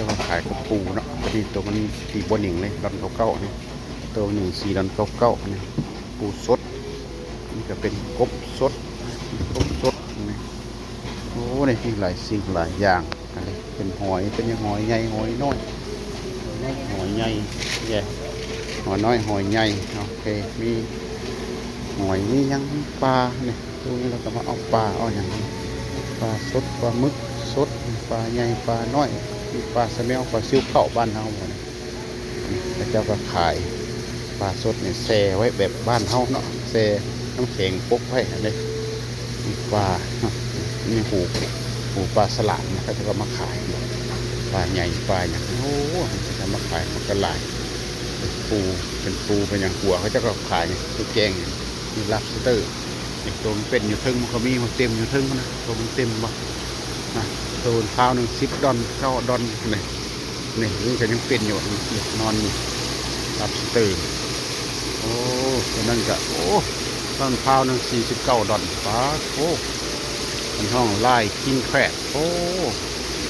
ແຕ່ວ່າຂາຍກົບປູເນາະ. ຕົວນີ້ ຕົວມັນສີບໍ່ໜິງເລີຍ ດອນເກົ້າເກົ້ານີ້ ໂຕໜຶ່ງສີ່ດອນເກົ້າເກົ້ານີ້ ປູສົດ. ນີ້ກໍເປັນກົບສົດ ກົບສົດນີ້. ໂອ້ ນີ້ມີຫຼາຍສິ່ງຫຼາຍຢ່າງ. ອັນນີ້ເປັນຫອຍ ເປັນຫຍັງ ຫອຍໃຫຍ່ ຫອຍນ້ອຍ ຫອຍນ້ອຍ ຫອຍໃຫຍ່ ແຍະ ຫອຍນ້ອຍ ຫອຍໃຫຍ່. ໂອເຄ ມີຫອຍ ມີຫຍັງ ມີປານີ້. ຊ່ວງນີ້ລາວກໍມາເອົາປາເອົາຫຍັງ ປາສົດ ປາໝຶກສົດ ປາໃຫຍ່ ປານ້ອຍ ມີປາສະແມວ ປາຊິວເຂົ້າບ້ານເຮົານີ້. ເຂົາເຈົ້າກໍຂາຍປາສົດນີ້ແຊ່ໄວ້ແບບບ້ານເຮົາເນາະ ແຊ່ນ້ຳແຂງປົກໄວ້ຫັ້ນເດ້. ມີປາ ມີຫູ ຫູປາສະຫຼາດນີ້ ເຂົາເຈົ້າກໍມາຂາຍ ປາໃຫຍ່ປາຫຍັງ. ໂອ້ ເຂົາເຈົ້າມາຂາຍມັນກໍຫຼາຍ ເປັນປູ ເປັນປູ ເປັນຫຍັງ ຫົວເຂົາເຈົ້າກໍຂາຍ ຄືແກງ ມີລັບສະເຕີ ອີກໂຕມັນເປັນຢູ່ເທິງ ມັນກໍມີ ມັນເຕັມຢູ່ເທິງພຸ້ນນະ ໂຕມັນເຕັມບໍ່ນະ. ໂຕພາວໜຶ່ງສິບດອນ ເກົ້າດອນນີ້. ນີ້ ນີ້ກໍຍັງເປັນຢູ່ ນີ້ ນີ້ນອນຢູ່ ລັບສະເຕີ. ໂອ້ ຕົວນັ້ນກໍ ໂອ້ ຕອນພາວໜຶ່ງສີ່ສິບເກົ້າດອນ ປາດໂທ້ ເພິ່ນຮ້ອງລາຍຄິງແຄຣບ. ໂອ້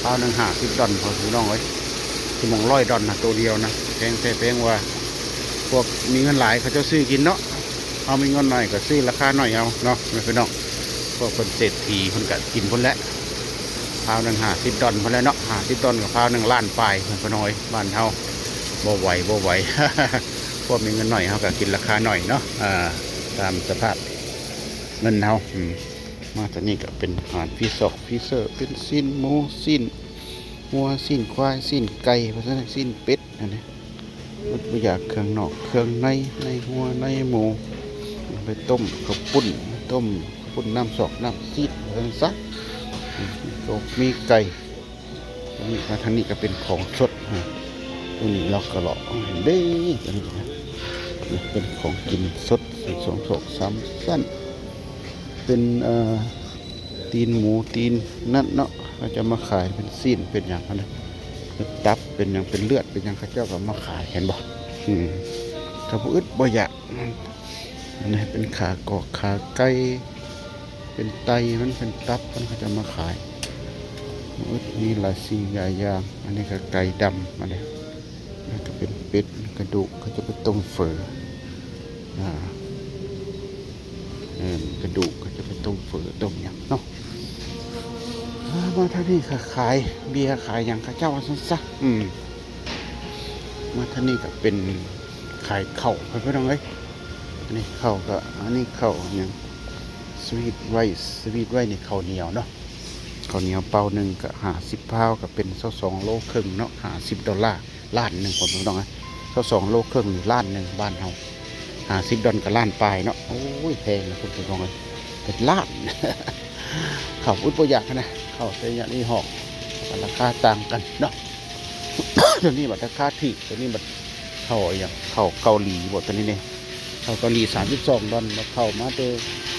ພາວໜຶ່ງຫ້າສິບດອນ ພໍ່ແມ່ພີ່ນ້ອງເອີຍ ຊິມອງຮ້ອຍດອນນະ ໂຕດຽວນະ. ແພງແທ້ ແພງວ່າ ພວກມີເງິນຫຼາຍເຂົາເຈົ້າຊື້ກິນເນາະ ເຮົາມີເງິນໜ້ອຍກໍຊື້ລາຄາໜ້ອຍເອົາເນາະ ແມ່ພີ່ນ້ອງ. ພວກເພິ່ນເສດຖີເພິ່ນກໍກິນພຸ້ນແຫຼະ ພາວໜຶ່ງຫ້າສິບດອນພຸ້ນແຫຼະເນາະ ຫ້າສິບດອນກໍພາວໜຶ່ງລ້ານປາຍພຸ້ນ ພໍ່ນ້ອງເອີຍ ບ້ານເຮົາບໍ່ໄຫວ ບໍ່ໄຫວ. ພວກມີເງິນໜ້ອຍເຮົາກໍກິນລາຄາໜ້ອຍເນາະ ອ່າ ຕາມສະພາບເງິນເຮົາ. ອືມ ມາທາງນີ້ກໍເປັນຮ້ານຟີຊອກຟີເຊີ ເປັນຊີ້ນໝູ ຊີ້ນງົວ ຊີ້ນຄວາຍ ຊີ້ນໄກ່ ວ່າຊັ້ນ ຊີ້ນເປັດ ອັນນີ້ ອຶດບໍ່ຢາກເຄື່ອງນອກເຄື່ອງໃນ ໃນງົວໃນໝູ ໄປຕົ້ມເຂົ້າປຸ້ນ ຕົ້ມເຂົ້າປຸ້ນນ້ຳຊອກນ້ຳຊີດ ວ່າຊັ້ນຊະ. ອືມ ມີກົບມີໄກ່. ອັນນີ້ມາທາງນີ້ກໍເປັນຂອງສົດ ອາ ຕົວນີ້ລອກກະຫຼອກເດ້ ຕົວນີ້ນະ ເປັນຂອງກິນສົດ ສອງສອກສາມຊັ້ນ ເປັນ ເອີ ຕີນໝູ ຕີນນັ້ນເນາະ ເຂົາເຈົ້າມາຂາຍເປັນຊີ້ນເປັນຫຍັງຫັ້ນນະ ເປັນຕັບເປັນຫຍັງ ເປັນເລືອດເປັນຫຍັງ ເຂົາເຈົ້າກໍມາຂາຍ ເຫັນບໍ່? ອືມ ກໍບໍ່ອຶດບໍ່ຢາກ. ອັນນີ້ເປັນຂາກອກຂາໄກ່ ເປັນໄຕມັນ ເປັນຕັບມັນ ເຂົາເຈົ້າມາຂາຍ ບໍ່ອຶດ ມີຫຼາຍສິ່ງຫຼາຍຢ່າງ. ອັນນີ້ກໍໄກ່ດຳ ອັນນີ້ ແລ້ວກໍເປັນເປັດ ກະດູກ ເຂົາເຈົ້າໄປຕົ້ມເຝີ ອາ ເອີ ກະດູກ ເຂົາເຈົ້າໄປຕົ້ມເຝີຕົ້ມຫຍັງເນາະ. ອາ ມາທາງນີ້ກໍຂາຍເບຍຂາຍຫຍັງເຂົາເຈົ້າ ວ່າຊັ້ນຊະ. ອືມ ມາທາງນີ້ກໍເປັນຂາຍເຂົ້າ ພໍ່ແມ່ພີ່ນ້ອງເອີຍ. ອັນນີ້ເຂົ້າກໍ ອັນນີ້ເຂົ້າຫຍັງ ສະວີດໄວ ສະວີດໄວນີ້ເຂົ້າໜຽວເນາະ. ເຂົ້າໜຽວເປົາໜຶ່ງກໍຫ້າສິບພາວ ກໍເປັນຊາວສອງໂລເຄິ່ງເນາະ ຫ້າສິບດອນລາ ລ້ານໜຶ່ງ ພໍ່ແມ່ພີ່ນ້ອງເອີຍ. ຊາວສອງໂລເຄິ່ງນີ້ລ້ານໜຶ່ງ ບ້ານເຮົາ ຫ້າສິບດອນກໍລ້ານປາຍເນາະ. ໂອ້ຍ ແພງນະ ພໍ່ແມ່ພີ່ນ້ອງເອີຍ ເປັນລ້ານ. ເຂົ້າອຶດບໍ່ຢາກນະ ເຂົ້າໄຊຍະນີ້ຫອກ ລາຄາຕ່າງກັນເນາະ. ຕົວນີ້ບັດລາຄາຖືກ ຕົວນີ້ບັດເຂົ້າຫຍັງ ເຂົ້າເກົາຫຼີບໍ ຕົວນີ້ນີ້ ເຂົ້າເກົາຫຼີສາມສິບສອງດອນ ບັດເຂົ້າມາແຕ່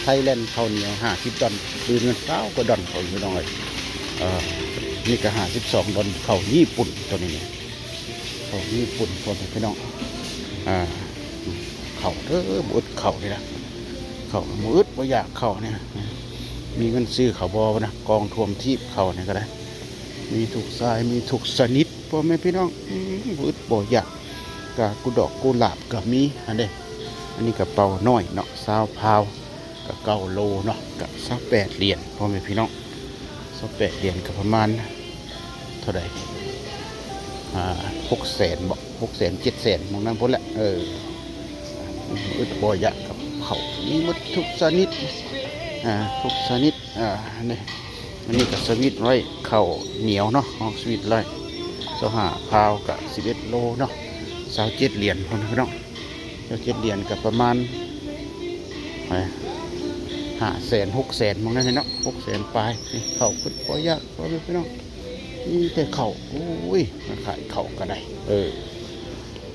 ໄທແລນ ເຂົ້າໜຽວຫ້າສິບດອນ ຄືເງິນຊາວກວ່າດອນ ພໍ່ແມ່ພີ່ນ້ອງເອີຍ. ເອີ ນີ້ກໍຫ້າສິບສອງດອນ ເຂົ້າຍີ່ປຸ່ນ ຕົວນີ້ນີ້ ເຂົ້າຍີ່ປຸ່ນ ພໍ່ແມ່ພີ່ນ້ອງ. ອ່າ ເຂົ້າເດີ ບໍ່ອຶດເຂົ້ານີ້ນະ ເຂົ້າບໍ່ອຶດບໍ່ຢາກເຂົ້ານີ້ ມີເງິນຊື້ເຂົ້າບໍ່ນະ ກອງຖ້ວມຖີບເຂົ້ານີ້ກໍໄດ້ ມີທຸກສາຍ ມີທຸກຊະນິດ ພໍ່ແມ່ພີ່ນ້ອງ. ອືມ ບໍ່ອຶດບໍ່ຢາກ ກາ ກຸດອກກຸຫຼາບກໍມີຫັ້ນເດ້. ອັນນີ້ກະເປົານ້ອຍເນາະ ຊາວພາວ ກະເກົ້າໂລເນາະ ກະຊາວແປດຫຼຽນ ພໍ່ແມ່ພີ່ນ້ອງ. ຊາວແປດຫຼຽນກະປະມານເທົ່າໃດ ອ່າ ຫົກແສນບໍ ຫົກແສນ ເຈັດແສນ ໝ່ອງນັ້ນພຸ້ນແຫຼະ. ເອີ ບໍ່ອຶດບໍ່ຢາກກັບເຂົ້າ ມີໝົດທຸກຊະນິດ ອ່າ ທຸກຊະນິດ. ອ່າ ນີ້ ອັນນີ້ກໍສະວີດໄວ້ເຂົ້າໜຽວເນາະ ເຮົາສະວີດໄວ້ ຊາວຫ້າພາວ ກະສິບເອັດໂລເນາະ ຊາວເຈັດຫຼຽນພຸ້ນພີ່ນ້ອງ. ຊາວເຈັດຫຼຽນກໍປະມານຫ້າແສນ ຫົກແສນ ໝ່ອງນັ້ນເນາະ ຫົກແສນປາຍ. ນີ້ເຂົ້າອຶດບໍ່ຢາກ ພໍ່ແມ່ພີ່ນ້ອງ ມີແຕ່ເຂົ້າ. ໂອ້ຍ ມາຂາຍເຂົ້າກໍໄດ້. ເອີ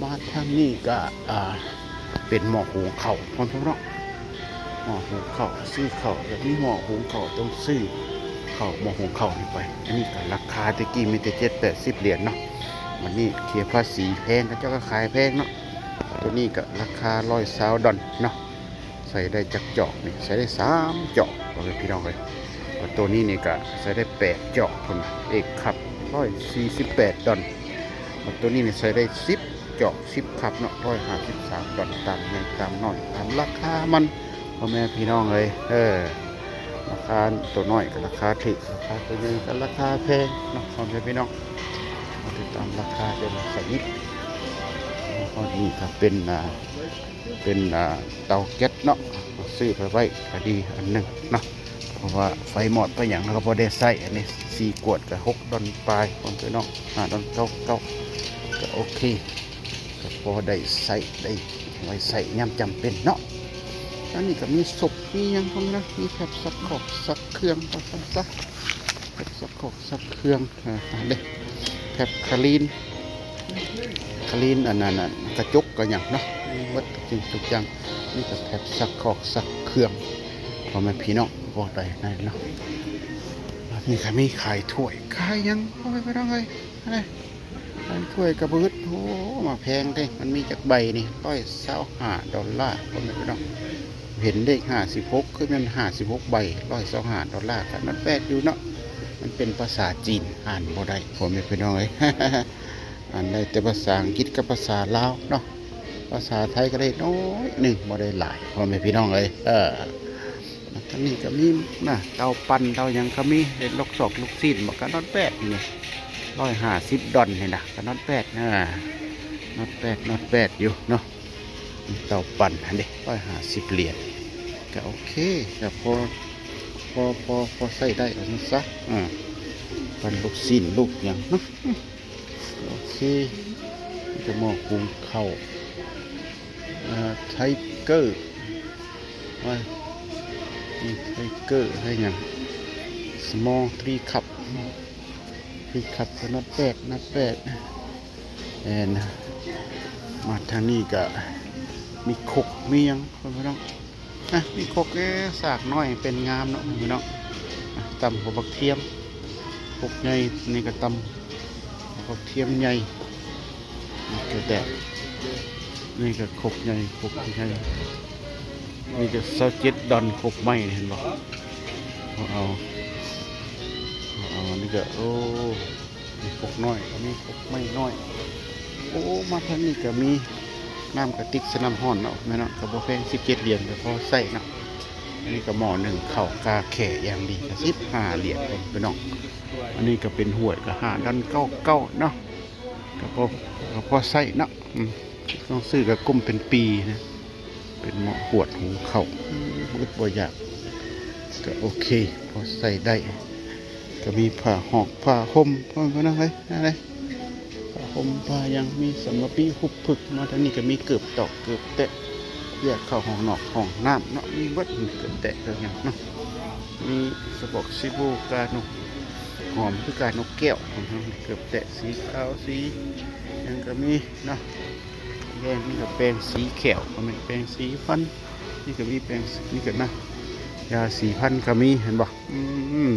ມາທາງນີ້ກໍ ອ່າ ເປັນໝໍ້ຫຸງເຂົ້າ ພໍ່ແມ່ພີ່ນ້ອງ ໝໍ້ຫຸງເຂົ້າ ຊື້ເຂົ້າ ຢາກມີໝໍ້ຫຸງເຂົ້າຕ້ອງຊື້ເຂົ້າ ໝໍ້ຫຸງເຂົ້ານີ້ໄປ. ອັນນີ້ກໍລາຄາແຕ່ກີ້ມີແຕ່ເຈັດແປດສິບຫຼຽນເນາະ ບັດນີ້ເສຍພາສີແພງ ເຂົາເຈົ້າກໍຂາຍແພງເນາະ. ຕົວນີ້ກໍລາຄາຮ້ອຍຊາວດອນເນາະ. ໃສ່ໄດ້ຈັກຈອກນີ້ ໃສ່ໄດ້ສາມຈອກ ພໍ່ແມ່ພີ່ນ້ອງເອີຍ. ຕົວນີ້ນີ້ກໍໃສ່ໄດ້ແປດຈອກພຸ້ນນະ ເອກຄັບ ຮ້ອຍສີ່ສິບແປດດອນ. ບັດໂຕນີ້ນີ້ໃສ່ໄດ້ສິບຈອກສິບຄັບເນາະ ຮ້ອຍຫ້າສິບສາມດອນ ຕາມໃຫຍ່ຕາມນ້ອຍຕາມລາຄາມັນ ພໍ່ແມ່ພີ່ນ້ອງເອີຍ. ເອີ ລາຄາໂຕນ້ອຍກໍລາຄາຖືກ ລາຄາໂຕໃຫຍ່ກໍລາຄາແພງເນາະ ພໍ່ແມ່ພີ່ນ້ອງ ເອົາໄປຕາມລາຄາແຕ່ລະຊະນິດ. ແລ້ວກໍນີ້ກໍເປັນ ອ່າ ເປັນ ອ່າ ເຕົາແກັສເນາະ ຊື້ໄປໄວ້ກໍດີອັນໜຶ່ງເນາະ ເພາະວ່າໄຟມອດໄປຫຍັງເຮົາກໍບໍ່ໄດ້ໃຊ້. ອັນນີ້ສີ່ຂວດກໍຫົກດອນປາຍ ພໍ່ແມ່ພີ່ນ້ອງ ຫ້າດອນເກົ້າເກົ້າ ກໍໂອເຄ ກໍພໍໄດ້ໃຊ້ ໄດ້ໄວ້ໃຊ້ຍາມຈຳເປັນເນາະ. ອັນນີ້ກໍມີສົບມີຫຍັງພ້ອມນະ ມີແຟບຊັກຄອກຊັກເຄື່ອງ ວ່າຊັ້ນຊະ ແຟບຊັກຄອກຊັກເຄື່ອງ ອ່າ ເດ້ ແຟບຄະລີນ ຄະລີນ ອັນນັ້ນ ອັນກະຈົກກະຫຍັງເນາະ ມີເບິດທຸກສິ່ງທຸກຢ່າງ. ນີ້ກໍແຟບຊັກຄອກຊັກເຄື່ອງ ພໍ່ແມ່ພີ່ນ້ອງ ບໍ່ໄດ້ນັ້ນເນາະ. ອັນນີ້ກໍມີຂາຍຖ້ວຍຂາຍຫຍັງ ພໍ່ແມ່ພີ່ນ້ອງເອີຍ ອັນນີ້ ອັນຖ້ວຍກະບຶດ ໂອ້ ມາແພງເດ້. ມັນມີຈັກໃບນີ້ ຮ້ອຍຊາວຫ້າດອນລາ ພໍ່ແມ່ພີ່ນ້ອງ. ເຫັນເລກຫ້າສິບຫົກ ຄືແມ່ນຫ້າສິບຫົກໃບ ຮ້ອຍຊາວຫ້າດອນລາ ກໍ not bad ຢູ່ເນາະ. ມັນເປັນພາສາຈີນ ອ່ານບໍ່ໄດ້ ພໍ່ແມ່ພີ່ນ້ອງເອີຍ ອ່ານໄດ້ແຕ່ພາສາອັງກິດກັບພາສາລາວເນາະ. ພາສາໄທກໍໄດ້ໜ້ອຍໜຶ່ງ ບໍ່ໄດ້ຫຼາຍ ພໍ່ແມ່ພີ່ນ້ອງເອີຍ. ເອີ ທາງນີ້ກໍມີນະ ເຕົາປັ້ນເຕົາຫຍັງກໍມີ ເຮັດລວກຊອກລູກຊີ້ນ ມັນກໍ not bad ນີ້ ຮ້ອຍຫ້າສິບດອນນີ້ນະ ກໍ not bad ນະ not bad not bad ຢູ່ເນາະ. ເຕົາປັ້ນຫັ້ນເດ້ ຮ້ອຍຫ້າສິບຫຼຽນ ກໍໂອເຄ ກໍພໍ ພໍ ພໍ ພໍໃຊ້ໄດ້ ວ່າຊັ້ນຊະ. ອ່າ ປັ້ນລູກຊີ້ນລູກຫຍັງເນາະ ໂອເຄ. ນີ້ກໍໝໍ້ຫຸງເຂົ້າ ເອີ ໄທເກີ ວ່າ ໄທເກີ ໄທຫຍັງ small three cup three cup ກໍ not bad not bad. ແມ່ນ ມາທາງນີ້ກໍມີຄົກມີຫຍັງ ພໍ່ແມ່ພີ່ນ້ອງ. ອ່ະ ມີຄົກ ເອີ ສາກນ້ອຍເປັນງາມເນາະພີ່ນ້ອງ. ອ່ະ ຕຳຫົວບັກທຽມ ຄົກໃຫຍ່ ນີ້ກໍຕຳຫົວບັກທຽມໃຫຍ່ ນີ້ກໍແຕ່ ນີ້ກໍຄົກໃຫຍ່ ຄົກໃຫຍ່ ນີ້ກໍຊາວເຈັດດອນ ຄົກໃໝ່ ເຫັນບໍ່? ເອົາ ເອົາ ນີ້ກໍ ໂອ້ ມີຄົກນ້ອຍ ມີຄົກໄມ້ນ້ອຍ. ໂອ້ ມາທາງນີ້ກໍມີນ້ຳກະຕິກໃສ່ນ້ຳຮ້ອນເນາະ ແມ່ນເນາະ ກໍບໍ່ແພງ ສິບເຈັດຫຼຽນກໍພໍໃຊ້ເນາະ. ອັນນີ້ກໍໝໍ້ໜຶ້ງເຂົ້າກາແຂຢ່າງດີ ກໍສິບຫ້າຫຼຽນພີ່ນ້ອງ. ອັນນີ້ກໍເປັນຖ້ວຍ ກໍຫ້າດອນເກົ້າເກົ້າເນາະ ກໍພໍ ກໍພໍໃຊ້ເນາະ. ອືມ ຕ້ອງຊື້ກໍກຸ້ມເປັນປີນະ. ເປັນໝໍ້ຫວດຫຸງເຂົ້າ ອືມ ບໍ່ອຶດບໍ່ຢາກ ກໍໂອເຄ ພໍໃຊ້ໄດ້. ກໍມີຜ້າຫອກຜ້າຫົ່ມ ພໍ່ແມ່ພີ່ນ້ອງເອີຍ ນັ້ນເດ້ ຜ້າຫົ່ມຜ້າຫຍັງ ມີສຳມະປີ ຫຸບຜຶກ. ມາທາງນີ້ກໍມີເກີບຕອກເກີບແຕະ ແຍກເຂົ້າຫ້ອງນອກຫ້ອງນ້ຳເນາະ ມີເບິດ ມີເກີບແຕະເກີບຫຍັງເນາະ ມີສະບອກ ສະບູ່ ການົກຫອມ ຄືການົກແກ້ວ ເກີບແຕະ ສີຂາວ ສີຫຍັງກໍມີເນາະ. ແດງນີ້ກໍແປງສີແຂ້ວ ກໍແມ່ນແປງສີຟັນ ນີ້ກໍມີແປງ ນີ້ກໍນະ ຢາສີຟັນກໍມີ ເຫັນບໍ່? ອືມ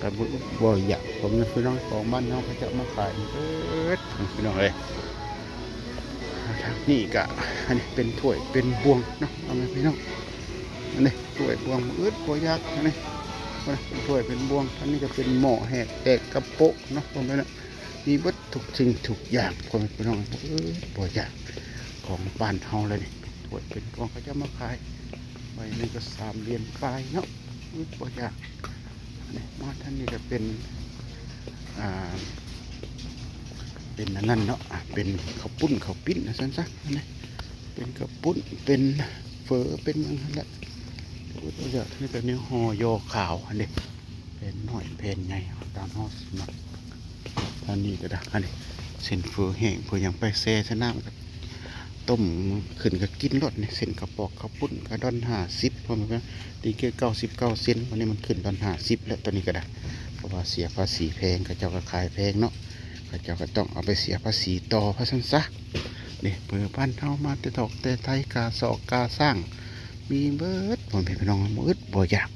ກໍບໍ່ ບໍ່ຢາກ ພໍ່ແມ່ພີ່ນ້ອງ ຂອງບ້ານເຮົາເຂົາເຈົ້າມາຂາຍເບິດ ພີ່ນ້ອງເອີຍ. ທາງນີ້ກໍ ອັນນີ້ເປັນຖ້ວຍເປັນບ່ວງເນາະ ພໍ່ແມ່ພີ່ນ້ອງ. ອັນນີ້ຖ້ວຍບ່ວງ ບໍ່ອຶດບໍ່ຢາກ ອັນນີ້ ເປັນຖ້ວຍເປັນບ່ວງ. ອັນນີ້ກໍເປັນໝໍ້ແຫກແຕກກະໂປະເນາະ ພໍ່ແມ່ພີ່ນ້ອງ. ມີເບິດທຸກສິ່ງທຸກຢ່າງ ພໍ່ແມ່ພີ່ນ້ອງ ເອີ ບໍ່ຢາກ ຂອງບ້ານເຮົາແຫຼະນີ້. ເປັນຖ້ວຍເປັນບ່ວງ ເຂົາເຈົ້າມາຂາຍ ໃບໜຶ່ງກໍສາມຫຼຽນປາຍເນາະ ເອີ ບໍ່ຢາກ. ນີ້ມາທາງນີ້ກໍເປັນ ອ່າ ເປັນອັນນັ້ນເນາະ ເປັນເຂົ້າປຸ້ນເຂົ້າປີ້ນວ່າຊັ້ນຊະ. ອັນນີ້ເປັນເຂົ້າປຸ້ນ ເປັນເຝີ ເປັນຫຍັງຫັ້ນແຫຼະ ເອີ ບໍ່ຢາກ. ນີ້ກໍແນວຫໍ່ຍໍ່ຂາວຫັ້ນເດ້ ແຜ່ນນ້ອຍແຜ່ນໃຫຍ່ ເອົາຕາມເຮົາສະໝັກ. ອັນນີ້ກໍໄດ້ ອັນນີ້ເສັ້ນເຝີແຫ້ງເຝີຫຍັງ ໄປແຊ່ໃສ່ນ້ຳ ຕົ້ມຂຶ້ນກໍກິນໂລດນີ້. ເສັ້ນເຂົ້າປອກເຂົ້າປຸ້ນກໍດອນຫ້າສິບ ພໍ່ແມ່ພີ່ນ້ອງ ຕີເກດເກົ້າສິບເກົ້າເຊັນ. ວັນນີ້ມັນຂຶ້ນດອນຫ້າສິບແລ້ວ ຕອນນີ້ກໍໄດ້ ເພາະວ່າເສຍພາສີແພງ ເຂົາເຈົ້າກໍຂາຍແພງເນາະ ເຂົາເຈົ້າກໍຕ້ອງເອົາໄປເສຍພາສີຕໍ່ ວ່າຊັ້ນຊະ. ນີ້ເຝີບ້ານເຮົາມາແຕ່ຖອກແຕ່ໄທ ກາຊອກກາຊ້າງ ມີເບິດ ພໍ່ແມ່ພີ່ນ້ອງ ບໍ່ອຶດບໍ່ຢາກ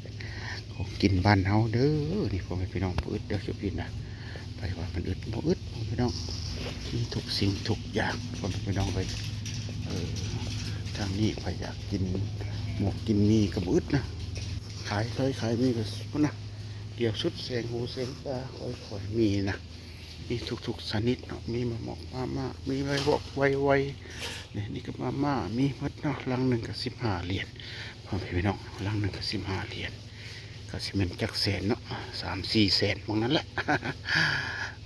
ຂອງກິນບ້ານເຮົາເດີ. ນີ້ ພໍ່ແມ່ພີ່ນ້ອງ ບໍ່ອຶດເດີ ຊຸດນີ້ນະ ໃຜວ່າມັນອຶດ ບໍ່ອຶດ ພໍ່ແມ່ພີ່ນ້ອງ ມີທຸກສິ່ງທຸກຢ່າງ ພໍ່ແມ່ພີ່ນ້ອງເອີຍ. ເອີ ທາງນີ້ໃຜຢາກກິນໝົກກິນໝີ່ກໍບໍ່ອຶດນະ ຂາຍເຄີຍຂາຍມີກໍພຸ້ນນະ. ດຽວສຸດແສງຫູແສງຕາ ຄ່ອຍໆມີນະ ມີທຸກໆຊະນິດເນາະ ມີມາໝອກມາມ່າ ມີໄວວອກໄວໄວ ນີ້ ນີ້ກໍມາມ່າ ມີໝົດເນາະ ລັງໜຶ່ງກໍສິບຫ້າຫຼຽນ ພໍ່ແມ່ພີ່ນ້ອງ ລັງໜຶ່ງກໍສິບຫ້າຫຼຽນ ກໍຊິແມ່ນຈັກແສນເນາະ ສາມສີ່ແສນໝ່ອງນັ້ນແຫຼະ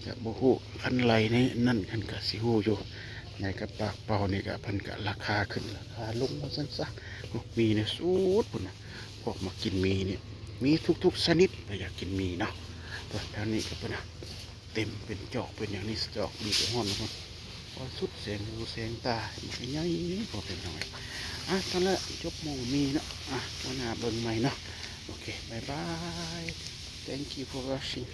ຈະບໍ່ຮູ້ ຄັນໄລ່ໃນນັ້ນເພິ່ນກໍຊິຮູ້ຢູ່ ໃນກະປາກເປົ່ານີ້ກໍ ເພິ່ນກໍລາຄາຂຶ້ນລາຄາລົງວ່າຊັ້ນຊະ ໂອ້ ມີໃນສຸດພຸ້ນນະ ພວກມັກກິນໝີ່ນີ້ ມີທຸກໆຊະນິດ ໃຜຢາກກິນໝີ່ເນາະ ແຖວນີ້ກໍພຸ້ນນະ ເຕັມເປັນຈອກເປັນຫຍັງນີ້ ຈອກໝີ່ກໍຮ້ອນພຸ້ນ ໂອ້ຍ ສຸດແສງຫູແສງຕາ ໝາກໃຫຍ່ ພໍເປັນຫຍັງ ອ່ະ ຊັ້ນລະ ຈົບໝ່ອງໝີ່ເນາະ ອ່ະ ມື້ໜ້າເບິ່ງໃໝ່ເນາະ ໂອເຄ ບາຍບາຍ Thank you for watching.